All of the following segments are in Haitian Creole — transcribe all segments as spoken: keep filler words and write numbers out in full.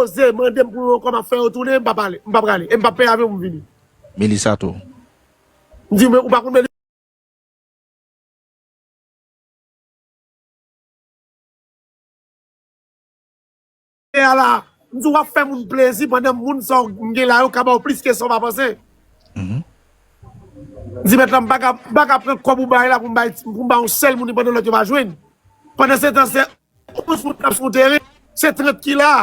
poze, mande m pou yo kòman fè yo tounen, m pa pale, m pa prale. E m pa peye avyon pou m vini. Melissa tou. M di, men ou pa konn Melissa? A la, m di w ap fè moun plezi pandan moun sa w gen la yo ka ba w plis ke sa w pa panse. M di mèt la, m pa ka, m pa ka pran kòb ou bay la pou m bay, pou m bay yon sèl moun pandan lòt yo pa jwenn. Pandan se tan, se onz moun k ap sou yon teren, se trant ki la.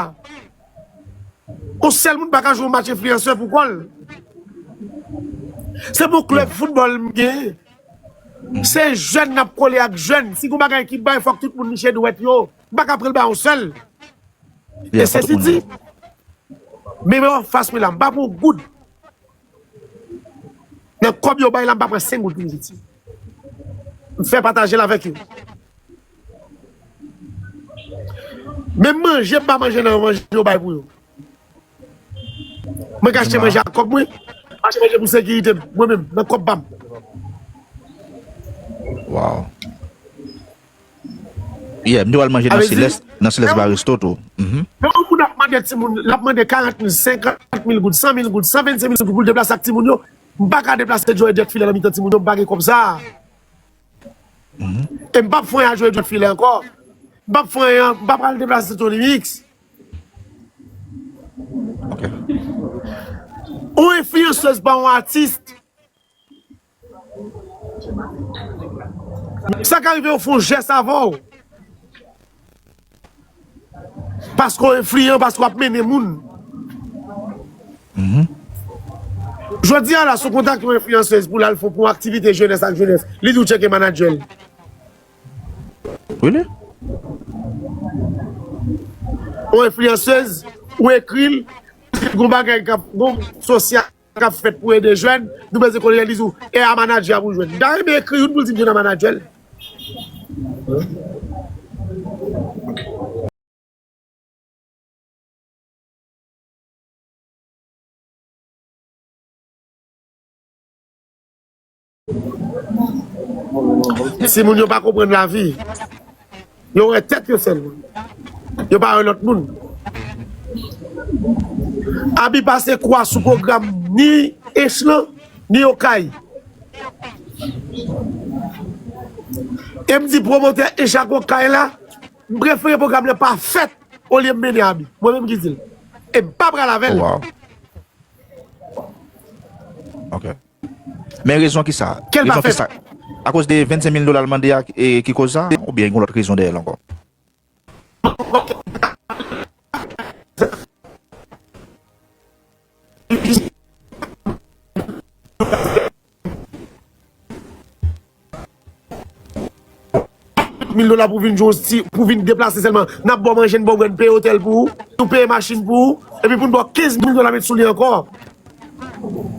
Yon sèl moun pa ka jwe yon match enfliyansè pou kò l. Se pou klèb foutbòl m gen. Se jèn n ap kole ak jèn. Si gon bagay ki bay, fòk tout moun niche dwèt yo. M pa ka pran l bay yon sèl. E se si di, men mwen anfas mwen la, m pa pran yon goud. Nan kòb yo bay la, m pa pran senk goud pou m soti. M fè pataje l avèk yo. Menm manje, m pa manje nan manje yo bay pou yo. Mwen ka achte manje ak kòb mwen, achte manje pou sekirite m, mwen menm, nan kòb pa m. Wow. Yeah, m te pral manje nan Celeste, nan Celeste Bar Resto tou. Mhm. Lè yon moun ap mande timoun, l ap mande karant mil, senkant mil goud, san mil goud, san vennsenk mil goud pou l deplase ak timoun yo, m pa ka deplase jwe dwèt filè nan mitan timoun yo, m pa gen kòb sa. E m p ap fè anyen a jwe dwèt filè ankò. M p ap fè anyen, m pa pral deplase Tony Mix. Ok. Yon enfliyansèz pa yon atis. Sa ka rive yo fè yon jès avè w. Paske w enfliyan, paske w ap mennen moun. Jodi a la, si w kontakte yon enfliyansèz pou l al fè pou yon aktivite jenès ak jenès, li di w tcheke manadjè l. Really? Yon enfliyansèz, ou ekri l, gon bagay k ap, gon sosyal k ap fèt pou ede jèn, nou bezwen konnen li di w, e a manadjè a pou jwenn. M ta renmen ekri youn pou l di m jwenn a manadjè l. Timoun yo pa konprann lavi. Yo wè tèt yo sèlman. Yo pa wè lòt moun. Abi pase kwa sou pwogram ni Echelon, ni Okay. E m di pwomotè Echelon Okay la, m prefere pwogram nan pa fèt olye m mennen Abi. Mwen menm ki di l. E m pa pral avè l. Wow. Ok. Men rezon ki sa? Kèl pa Rezon ki fèt? Sa? Akoz de vennsenk mil dola l mande a e ki koz sa? Oubyen gen lòt rezon dèyè l ankò? Mil dola pou vin jwe yon ti, pou vin deplase sèlman. N ap ba w manje, n ba w bwè, n peye otèl pou ou, nou peye machin pou ou, epi pou n ba w kenz mil dola met sou li ankò.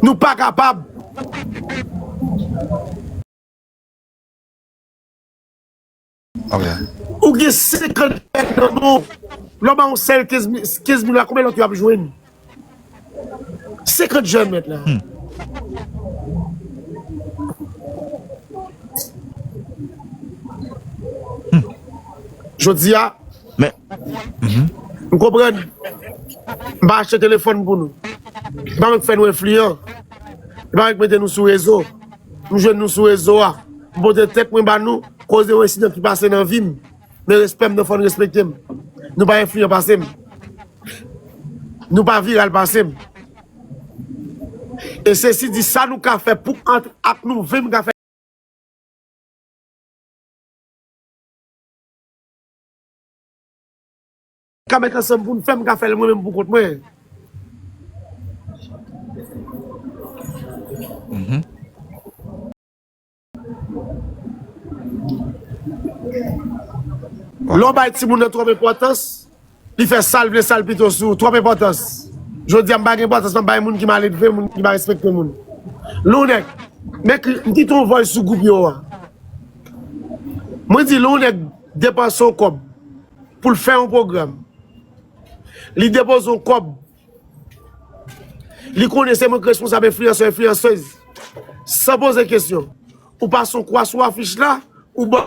Nou pa kapab. Ok. Ou gen senkant jèn nan men w. Lè w ba yon sèl kenz mil, kenz mil la, konbyen lòt yo ap jwenn? Senkant jèn mèt la. Jodi a, Men, m konprann. M pa achte telefòn pou nou. M pa menm fè nou enfliyan. M pa menm mete nou sou rezo. M jwenn nou sou rezo a. M pote tèt mwen ba nou, koze yon ensidan ki pase nan vi m. Men respè m nan fò n respekte m. Nou pa enfliyan pase m. Nou pa viral pase m. E se si di sa nou ka fè pou ant ak nou, ven m ka fè. Ka met ansanm pou n fè, m ka fè l mwen menm pou kont mwen. Lè w bay timoun nan twòp enpòtans, li fè sa l vle, sa l pito sou ou, twòp enpòtans. Jodi a, m pa gen enpòtans, m ap bay moun ki maledve, moun ki pa respekte moun. Lè yon nèg, m ekri, m kite yon voice sou gwoup yo a. Mwen di, lè yon nèg depanse yon kòb pou l fè yon pwogram, li depoze yon kòb, li konnen se mwen ki responsab enfliyansè, enfliyansèz. San poze kesyon. Ou pase yon kwa sou afich la, ou ba.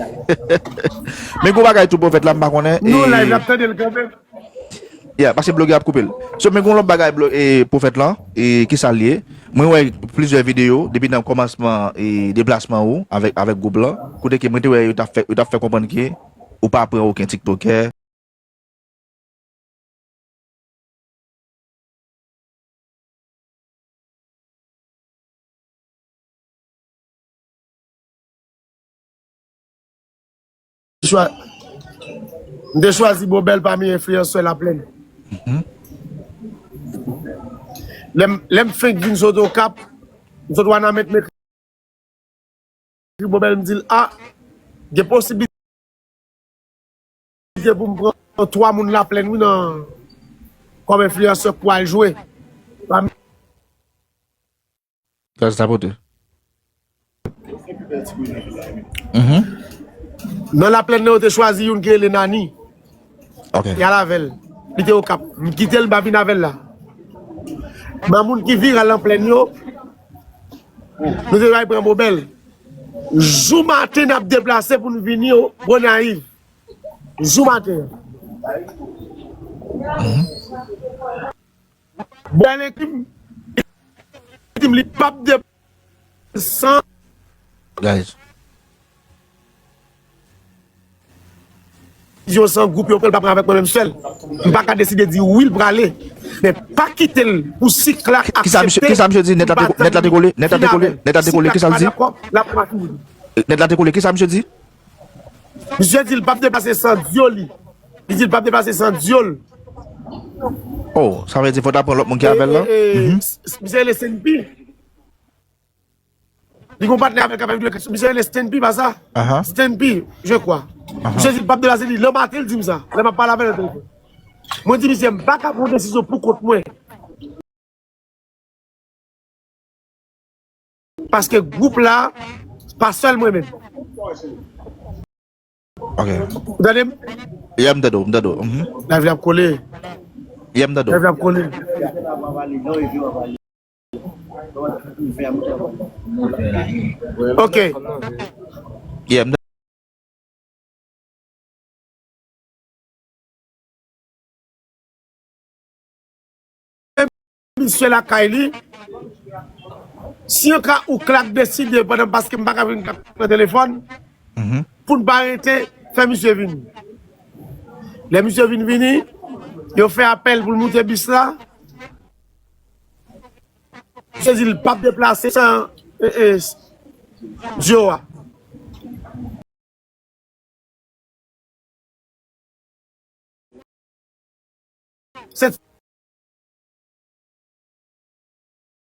Men gon bagay tou pwofèt la, m pa konnen. Nou live, n ap tande l kanmenm. Yeah, paske blogè ap koupe l. So, men gon lòt bagay, blo- e, pwofèt lan, e, ki sa l ye? Mwen wè plizyè videyo, depi nan kòmansman, e, deplasman ou avèk, avèk gwoup lan, kote ke mwen te wè yo t ap fè, yo t ap fè konprann ke ou pa pran okenn tiktokè. Chwa- M te chwazi Bobèl pami enfliyansè Laplèn. Lè m, lè m fenk vin sot Okap, m sot Wanament, m ekri Bobèl, m di l, a, gen posibilite pou m pran twa moun Laplèn, wi, nan, kòm enfliyansè pou al jwe. Pami Gaz tapote. Mhm. Nan Laplèn nan, yo te chwazi youn ki rele Nani. Ok. Y al avè l. Li te Okap. M kite l, m pa vin avè l la. Men moun ki viral nan Plèn yo, nou te bay pran Bobèl. Jou maten, n ap deplase pou n vini Gonayiv. Jou maten. Bèl enkim, enkim li p ap de san. Guys. desizyon san gwoup yo pran, l pa pran avèk mwen menm sèl. M pa ka deside di wi, l prale. Men pa kite l pou si Clark aksepte. Kisa misye, kisa misye di? Nèt la te, nèt la te kole, nèt la te kole, nèt la te kole, kisa l di? Nèt la te kole, kisa misye di? Misye di l p ap deplase san dyo li. Li di l p ap deplase san dyo l. Oh, sa vle di fò ta pran lòt moun ki avè l lan? Misye rele Stanley. Li gon patnè avè l k ap viv, misye rele Stanley, pa sa? Stanley, je crois. Misye di l p ap deplase li. Lè maten, l di m sa. Lè m ap pale avè l nan telefòn. Mwen di misye, m pa ka pran desizyon pou kont mwen. Paske gwoup la, pa sèl mwen menm. Ok. Ou tande m? Yeah, m tande w, m tande w. Mhm. Live la ap kole. Yeah, m tande w. Live la ap kole. Ok. Yeah, m tande w. Misye lakay li, si yon ka ou Clark deside pandan, paske m pa ka vin nan telefòn, pou n pa rete, fè misye vini. Lè misye vin vini, yo fè apèl pou l moute bis la. Misye di l p ap deplase san, e, e, dyo a. Se